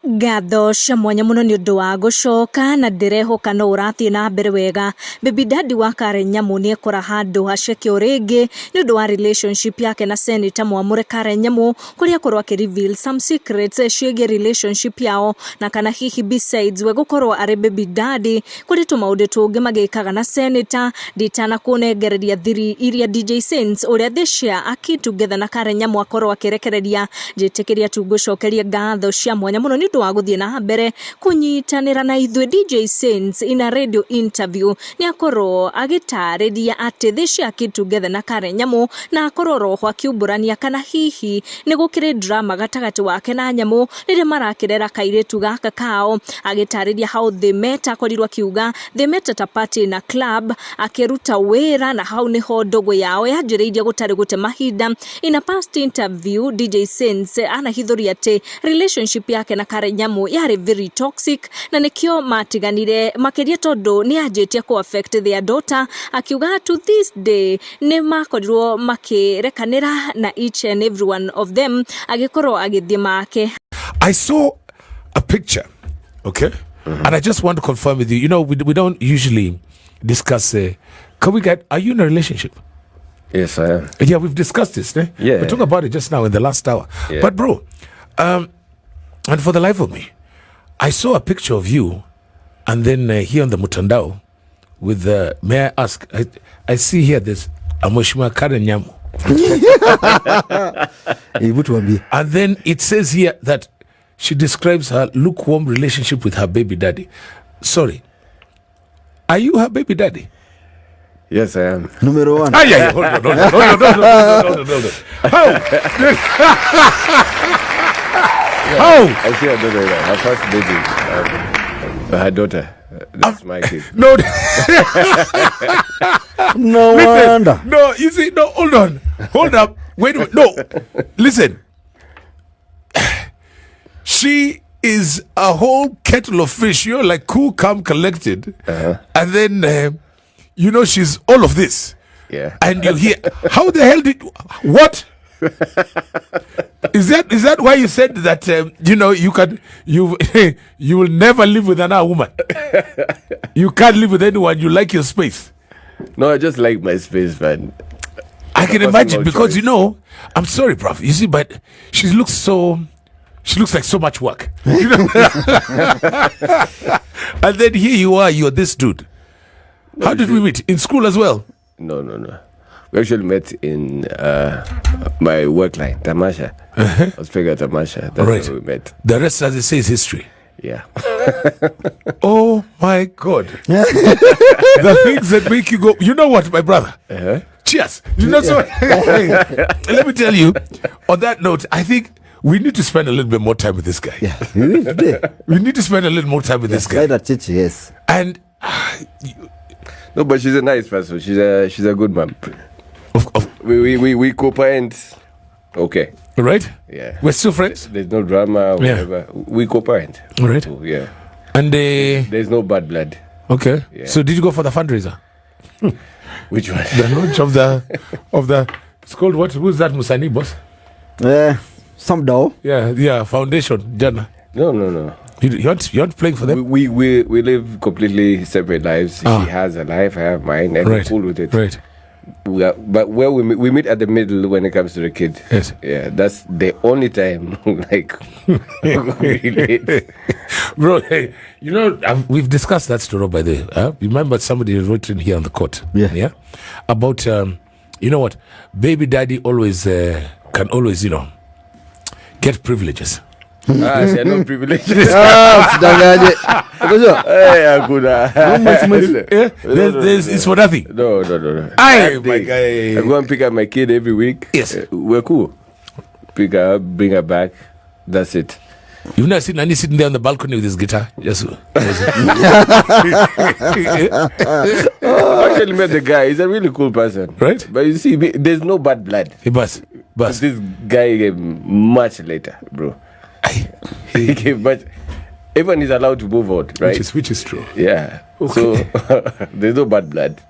Ngatho cia mwanya muno ni undu wa gucoka na ndirehoka no urathie na mbere wega. Baby daddy wa Karen Nyamu ni ekora handu haceke o ringi ni undu wa relationship yake na Senator Mwamure Karen Nyamu, kuria akorwo aki reveal some secrets ciĩgiĩ relationship yao, na kana hihi besides we gukorwo ari baby daddy kuri tumaundu tungi magikaga na Senator. Nditana kunengereria thiri iria DJ Saints uria they share a kid together na Karen Nyamu akorwo akirekereria. Njitikiria tu ngucokerie ngatho cia mwanya muno ni undu wa guthie na mbere kunyitanira na ithuĩ. DJ Saints in a radio interview ni akorwo agitariria ati they share kid together na Karen Nyamu, na akorwo roho akiumbũrania kana hihi nĩ gũkĩrĩ drama gatagatĩ wake na Nyamu rĩrĩa marakĩrera kairĩtu gaka kao, agĩtarĩria how they met. Akorirwo akiuga they met at a party na club akĩruta wĩra, na hau nĩho ndũgũ yao yanjĩrĩirie gũtarĩ gũte mahinda. In a past interview, DJ Saints anahithũria atĩ relationship yake na Karen Nyamu yarĩ very toxic na nĩkĩo matiganire, makĩria tondũ nĩ yanjĩtie kũ affect their daughter, akiuga to this day nĩ makorirwo makĩrekanĩra na each and every one of them agĩkorwo agĩthiĩ make. I saw a picture, okay? And I just want to confirm with you. We don't usually discuss. Can we get? Are you in a relationship? Yes, I am. Yeah, we've discussed this. Eh? Yeah. We talked about it just now in the last hour. Yeah. But bro, and for the life of me, I saw a picture of you, and then here on the mutandao, with the. May I ask? I see here this Mheshimiwa Karen Nyamu. Hebu tuambie. And then it says here that she describes her lukewarm relationship with her baby daddy. Sorry. Are you her baby daddy? Yes, I am. Numero one. Ah, yeah. Hold on, hold on, hold on, hold on, hold on, hold on. How? How? I see her daughter, her first baby, her daughter. That's my kid. No. No Listen, wonder. No, you see, no, hold on. Hold up. Wait a minute. No. Listen. She is a whole kettle of fish. You're like cool, calm, collected. And then, she's all of this. Yeah. And you hear, how the hell did, what? Is that why you said that, you can, you will never live with another woman? You can't live with anyone. You like your space. No, I just like my space, man. I can Personal imagine because, choice. I'm sorry, bruv. You see, but she looks so, she looks like so much work. You know? And then here you are, you're this dude. How did we meet? In school as well? No, no, no. We actually met in my work line, Tamasha. I was playing at Tamasha. That's Right. where we met. The rest, as they say, is history. Yeah. Oh my God. The things that make you go, you know what, my brother? Uh-huh. Cheers. You know, so let me tell you, on that note, I think we need to spend a little bit more time with this guy. Yeah. We will today. We need to spend a little more time with this guy. Right at Chichi, yes. And No, but she's a nice person. She's a good mom. We co-parent. Okay. Right? Yeah. We're still friends? There's no drama, Yeah. whatever. We co-parent. All right. So, yeah. And There's no bad blood. Okay. Yeah. So did you go for the fundraiser? Which one? The launch of the it's called what? Who's that Musani boss? Some dao. Yeah, yeah, foundation. Jana. No, no, no. You aren't playing for them? We live completely separate lives. Ah. She has a life, I have mine, and Right. we're cool with it. Right. We are, but where we meet at the middle when it comes to the kid. Yes. Yeah, that's the only time like we relate. Bro, hey, we've discussed that story, by the way. Huh? Remember somebody wrote in here on the court. Yeah. Yeah. About, you know what? Baby daddy always can always, get privileges. Ah, see, no privileges. Ah, usidanganye. Unajua? Hey, hakuna. Yeah? It's for nothing. No, no, no, no. Aye, That my day, guy. I go and pick up my kid every week. Yes. We're cool. Pick her up, bring her back. That's it. You've never seen Nani sitting there on the balcony with his guitar? Just, I actually met the guy. He's a really cool person. Right? But you see, there's no bad blood. Hey, bus, bus. This guy came much later, bro. He came much. Everyone is allowed to move on, right? Which is true. Yeah. So there's no bad blood.